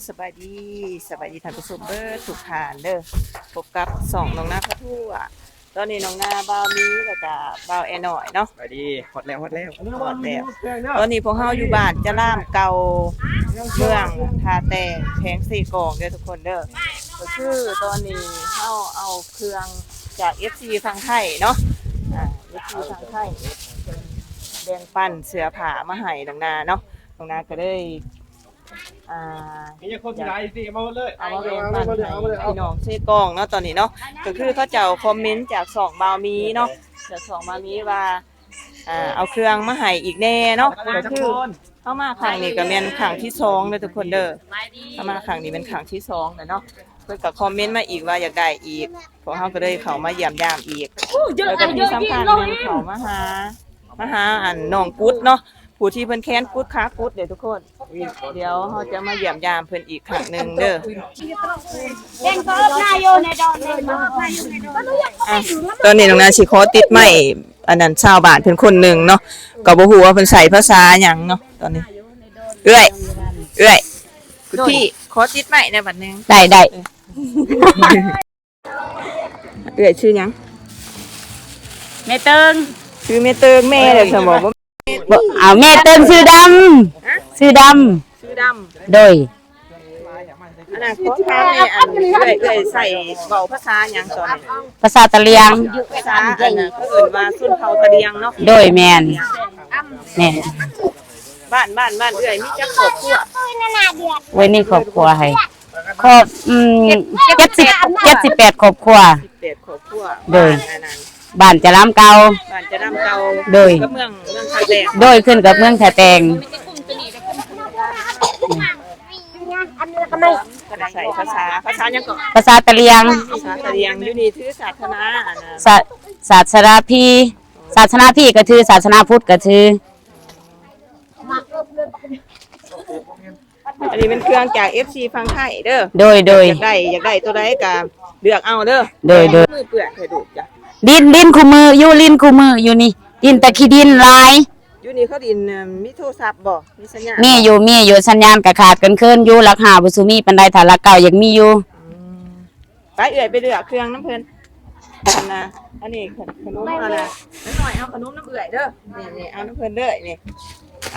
ສະບາຍດີ ສະບາຍດີທ່ານຜູ້ຊົມເບິດທຸກທ່ານເດີ ພົບກັບຊ່ອງນ້ອງນາພາທົ່ວ. ຕອນນີ້ນ້ອງນາ ບ່າວມີ ແລ້ວກະບ່າວແອນ້ອຍເນາະ ສະບາຍດີ. ຮອດແລ້ວ ຮອດແລ້ວ ຮອດແລ້ວ. ຕອນນີ້ພວກເຮົາຢູ່ບ້ານຈະລາມເກົ່າ ເມືອງທ່າແຕງ ແຂວງເຊກອງເດີທຸກຄົນເດີ. ກໍຄືຕອນນີ້ເຮົາເອົາເຄື່ອງຈາກເອັຟຊີຝັ່ງໄທເນາະ ອ່າ ເອັຟຊີຝັ່ງໄທ ແບ່ງປັນເສື້ອຜ້າມາໃຫ້ນ້ອງນາເນາະ. ນ້ອງນາກໍເລີຍ ອ່າ ເອົາມາແບ່ງປັນໃຫ້ພີ່ນ້ອງເຊກອງເນາະ. ຕອນນີ້ເນາະ ກໍຄືເຂົາເຈົ້າຄອມເມັນຈາກຊ່ອງບ່າວມີເນາະ ຈາກຊ່ອງບ່າວມີວ່າ ອ່າ ເອົາເຄື່ອງມາໃຫ້ອີກແດ່ເນາະ. ກໍຄືເຮົາມາຄັ້ງນີ້ກໍແມ່ນຄັ້ງທີສອງເດີທຸກຄົນເດີ ເຮົາມາຄັ້ງນີ້ແມ່ນຄັ້ງທີສອງແລ້ວເນາະ. ເພິ່ນກໍຄອມເມັນມາອີກວ່າຢາກໄດ້ອີກ ພວກເຮົາກໍເລີຍເຂົ້າມາຢ້ຽມຢາມອີກ. ແລ້ວກໍທີ່ສຳຄັນແມ່ນເຂົ້າມາຫາ ມາຫາອັນນ້ອງກຸດເນາະ ຜູ້ທີ່ເພິ່ນແຂນກຸດຂາກຸດເດ້ທຸກຄົນ. ດຽວເຮົາຈະມາຢ້ຽມຢາມເພິ່ນອີກຄັ້ງໜຶ່ງເດີ. ອ່ະ ຕອນນີ້ນ້ອງນາຊິຂໍຕິດໄມ ອັນນັ້ນ ຊາວບ້ານເພິ່ນຄົນໜຶ່ງເນາະ ກໍບໍ່ຮູ້ວ່າເພິ່ນໃຊ້ພາສາຫຍັງເນາະ. ຕອນນີ້ ເອື້ອຍ ເອື້ອຍ ຄຸນພີ່ ຂໍຕິດໄມແດ່ບັດໜຶ່ງ. ໄດ້ ໄດ້. ເອື້ອຍຊື່ຫຍັງ? ແມ່ເຕີງ. ຊື່ແມ່ເຕີງ ແມ່ແລ້ວຊັ້ນບໍ່? ບໍ່ ເອົາ ແມ່ເຕີງຊື່ດຳ ຊື່ດຳ ຊື່ດຳ. ໂດຍ. ອັນນັ້ນ ຂໍຖາມແດ່ ອັນເອື້ອຍ ເອື້ອຍໃຊ້ເວົ້າພາສາຫຍັງຕອນນີ້? ພາສາຕະຫຼຽງ. ພາສາ ອັນນັ້ນ ເຂົາເອີ້ນວ່າຊົນເຜົ່າຕະຫຼຽງເນາະ. ໂດຍ ແມ່ນ ແມ່ນ. ບ້ານ ບ້ານ ບ້ານເອື້ອຍມີຈັກຄອບຄົວ? ໂອ້ຍ ນີ້ຄອບຄົວໃຫ້ ຄອບ ອືມ ເຈັດ ເຈັດສິບ ເຈັດສິບແປດຄອບຄົວ. ເຈັດສິບແປດຄອບຄົວ. ໂດຍ. ບ້ານອັນນັ້ນ ບ້ານຈະລາມເກົ່າ. ບ້ານຈະລາມເກົ່າ. ໂດຍ. ກັບເມືອງ ເມືອງທ່າແຕງ. ໂດຍ ຂຶ້ນກັບເມືອງທ່າແຕງ. ໃຊ້ພາສາ ພາສາຫຍັງເກາະ? ພາສາຕະຫຼຽງ. ພາສາຕະຫຼຽງ. ຢູ່ນີ້ຖືສາສະໜາອັນ ສາ ສາສະໜາພີ ສາສະໜາພີກໍຖື ສາສະໜາພຸດກໍຖື. ອັນນີ້ແມ່ນເຄື່ອງຈາກເອັຟຊີຝັ່ງໄທເດີ. ໂດຍ ໂດຍ. ຢາກໄດ້ ຢາກໄດ້ຕົວໃດກໍເລືອກເອົາເດີ. ໂດຍ ໂດຍ. ມືເປື້ອນແທ້ລູກຈ້ະ. ຫຼິ້ນ ຫຼິ້ນຄູ່ມື້ຢູ່ ຫຼິ້ນຄູ່ມື້ຢູ່ນີ້ ຫຼິ້ນແຕ່ຂີ້ດິນຫຼາຍ. ຢູ່ນີ້ເຂົາຫຼິ້ນ ເອີ່ມ ມີໂທລະສັບບໍ່? ມີສັນຍານບໍ່? ມີຢູ່ ມີຢູ່ ສັນຍານກໍຂາດກັນເຂີນຢູ່ ຫຼັກຫ້າບໍ່ສູ່ມີປານໃດ ຖ້າຫຼັກເກົ້າຍັງມີຢູ່. ອືມ. ໄປເອື້ອຍ ໄປເລືອກເຄື່ອງນຳເພິ່ນ. ອັນນ່າ ອັນນີ້ຂະໜົມ ອັນນ່າ ນ້ອຍເອົາຂະໜົມນຳເອື້ອຍເດີ. ນີ້ໆ ເອົານຳເພິ່ນເດີນີ້.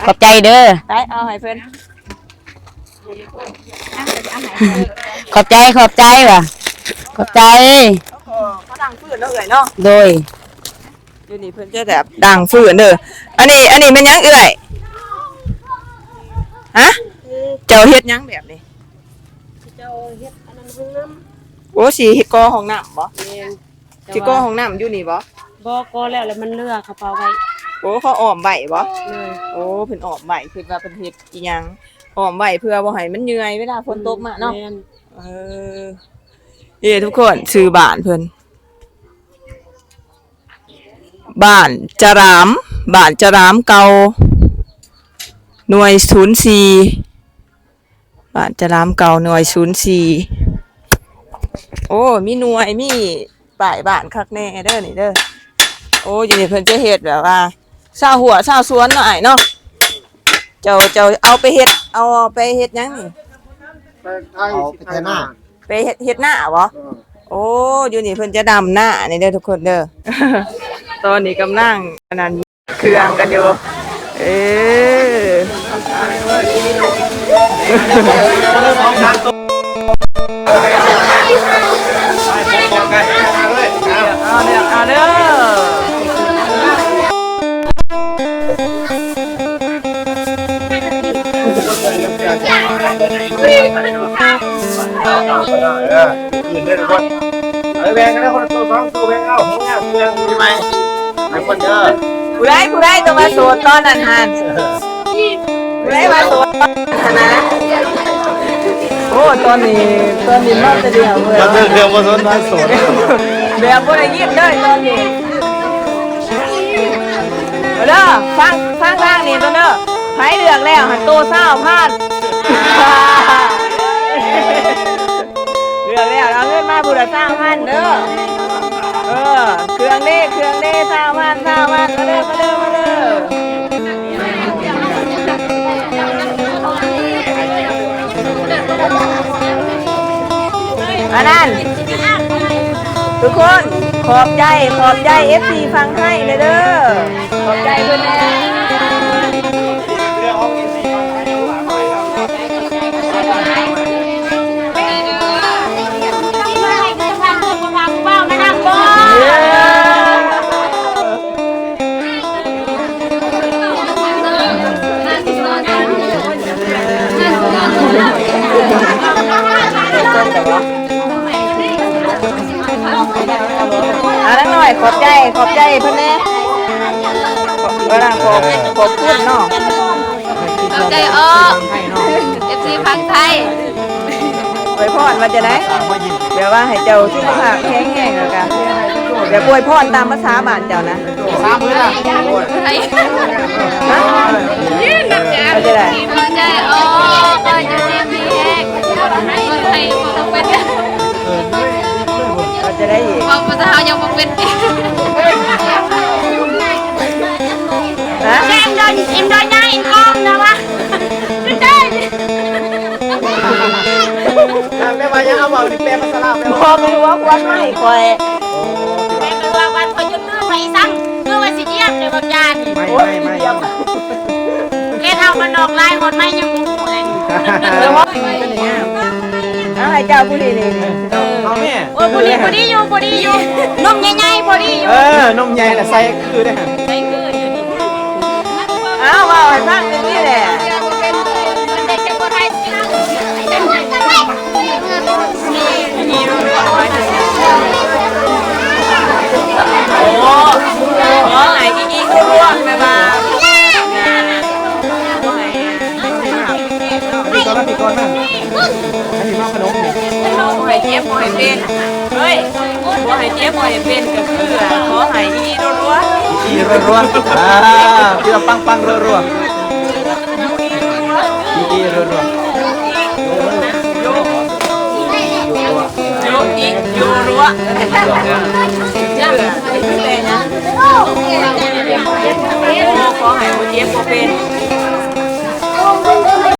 ຂອບໃຈເດີ. ໄປເອົາໃຫ້ເພິ່ນ. ຂອບໃຈ ຂອບໃຈວ່າ ຂອບໃຈ. ເຂົາກໍ ເຂົາດັງຟືນເນາະເອື້ອຍເນາະ. ໂດຍ. ຢູ່ນີ້ເພິ່ນຈະແບບດັງຟືນເດີ. ອັນນີ້ ອັນນີ້ແມ່ນຫຍັງເອື້ອຍ? ຮະ? ເຈົ້າເຮັດຫຍັງແບບນີ້? ເຈົ້າເຮັດອັນນັ້ນຫ້ອງນ້ຳ. ໂອ້ ຊິເຮັດກໍ່ຫ້ອງນ້ຳບໍ່? ແມ່ນ. ຊິກໍ່ຫ້ອງນ້ຳຢູ່ນີ້ບໍ່? ບໍ່ ກໍ່ແລ້ວ ແລ້ວມັນເຫຼືອ ເຂົາເປົ່າໄວ້. ໂອ້ ເຂົາອ້ອມໄວ້ບໍ່? ໂດຍ. ໂອ້ ເພິ່ນອ້ອມໄວ້ ຄິດວ່າເພິ່ນເຮັດອີ່ຫຍັງ ອ້ອມໄວ້ເພື່ອບໍ່ໃຫ້ມັນເຫຍື່ອຍເວລາຝົນຕົກມາເນາະ. ແມ່ນ. ເອີ ນີ້ທຸກຄົນ ຊື່ບ້ານເພິ່ນ ບ້ານຈະລາມ ບ້ານຈະລາມເກົ່າ ໜ່ວຍສູນສີ່ ບ້ານຈະລາມເກົ່າ ໜ່ວຍສູນສີ່. ໂອ້ ມີໜ່ວຍ ມີປ້າຍບ້ານຄັກແນ່ເດີນີ້ເດີ. ໂອ້ ຢູ່ນີ້ເພິ່ນຈະເຮັດແບບວ່າຊາວຮົ້ວຊາວສວນເນາະອ້າຍເນາະ. ເຈົ້າ ເຈົ້າເອົາໄປເຮັດ ເອົາໄປເຮັດຫຍັງນີ້? ໄປໄຖ ເອົາໄປໄຖນາ. ໄປເຮັດ ເຮັດນາບໍ? ເອີ. ໂອ້ ຢູ່ນີ້ເພິ່ນຈະດຳນານີ້ເດີທຸກຄົນເດີ. ຕອນນີ້ກຳລັງອັນນັ້ນເຄື່ອງກັນຢູ່. ເອີ ເອົາເດີ ເອົາເດີ. ເອີ ອື່ນເດີທຸກຄົນ. ເອີ ແບ່ງກັນເດີ ຄົນລະໂຕສອງໂຕ ແບ່ງເອົາ. ງາມ ງາມ ງາມໃໝ່ ຫຼາຍຄົນເດີ. ຜູ້ໃດ ຜູ້ໃດກໍວ່າໂສດຕອນນັ້ນຫັ້ນ ຜູ້ໃດວ່າໂສດຕອນນັ້ນນະ. ໂອ້ ຕອນນີ້ ຕອນນີ້ເມົາແຕ່ດຽວເວີຍ ຕອນເລື່ອງ ເລື່ອງບໍ່ສົນວ່າໂສດ ແບບບໍ່ໄດ້ຍິນເລີຍຕອນນີ້. ເດີ ຟັງ ຟັງທາງນີ້ກ່ອນເດີ. ໃຜເລືອກແລ້ວຫັ້ນໂຕຊາວພັນ ເລືອກແລ້ວເອົາເງິນມາຜູ້ລະຊາວພັນເດີ. ເອີ ເຄື່ອງເດ້ ເຄື່ອງເດ້ ຊາວພັນ ຊາວພັນ. ມາເດີ ມາເດີ ມາເດີ. ອັນນັ້ນ ທຸກຄົນ ຂອບໃຈ ຂອບໃຈເອັຟຊີຝັ່ງໄທເດີ ຂອບໃຈເພິ່ນແດ່. ອ່າ ນາງນ້ອຍ ຂອບໃຈ ຂອບໃຈເພິ່ນແດ່ ເອີ ນາງ ຂອບ ຂອບຄຸນເນາະ ຂອບໃຈອອກ ເອັຟຊີຝັ່ງໄທ. ອວຍພອນວ່າຈັ່ງໃດ? ແບບວ່າໃຫ້ເຈົ້າສຸຂະພາບແຂງແຮງ ແລ້ວກະ ແບບອວຍພອນຕາມພາສາບ້ານເຈົ້ານະ. ສາມມື້ລະ ໄທ ຮະ? ວ່າຈັ່ງໃດ? ເຂົ້າໃຈ ອໍ ຂໍໃຫ້ຢູ່ດີມີແຮງ ຂໍໃຫ້ບໍ່ເປັນ ວ່າຈັ່ງໃດອີກ? ເວົ້າພາສາເຮົາຍັງບໍ່ເປັນ ຮະ? ແກງດອນ ເອັມດອນຍາ ເອັມກອງນະວະ ຄືໄດ້ ແປວ່າຫຍັງ? ເອົາເວົ້າ ແປພາສາລາວ ແປວ່າ ບໍ່ ບໍ່ຮູ້ວ່າຄວນໃຫ້ຂ້ອຍ ແປວ່າວັນຂ້ອຍຈົນລືມໄປຊ້ຳ ຄືວ່າຊິຢຽບແຕ່ບັກຢ່ານີ້ ໄມ້ ໂອ້ຍ ໄມ້ ໄມ້ ຢຽບ ແກເຖົ້າບ້ານນອກຫຼາຍ ຮອດໄມ້ຍັງບໍ່ຮູ້ເລີຍນີ້ ເອົາໃຫ້ເຈົ້າຜູ້ນີ້ນີ້ ເອົາແມ່ ໂອ້ຍ ຜູ້ນີ້ ຜູ້ນີ້ຢູ່ ຜູ້ນີ້ຢູ່ ນົມໃຫຍ່ໆ ຜູ້ນີ້ຢູ່ ເອີ ນົມໃຫຍ່ລະໃສ່ຄືເດ້ຫັ້ນ ໃສ່ຄືຢູ່ນີ້. ອ້າວ ເວົ້າໃຫ້ຟັງແນວນີ້ແຫຼະ ໂອ້ ຂໍໃຫ້ອີ່ອີ່ຮ່ວງໆ ແບບວ່າ ພີ່ກ່ອນມາ ພີ່ກ່ອນມາ ໃຫ້ພີ່ມາຂະໜົມນີ້ ບໍ່ໃຫ້ເຈັບ ບໍ່ໃຫ້ເປັນ ເຮີ້ຍ ບໍ່ໃຫ້ເຈັບ ບໍ່ໃຫ້ເປັນ ກໍຄືຂໍໃຫ້ອີ່ອີ່ລົວໆ ອີ່ອີ່ລົວໆ ອ່າ ເທື່ອປັງໆ ລົວໆ ອີ່ອີ່ລົວໆ ໂຍະ ໂຍະ ໂຍະ ໂຍະ ໂຍະ ໂຍະ ຂໍໃຫ້ບໍ່ເຈັບບໍ່ເປັນ.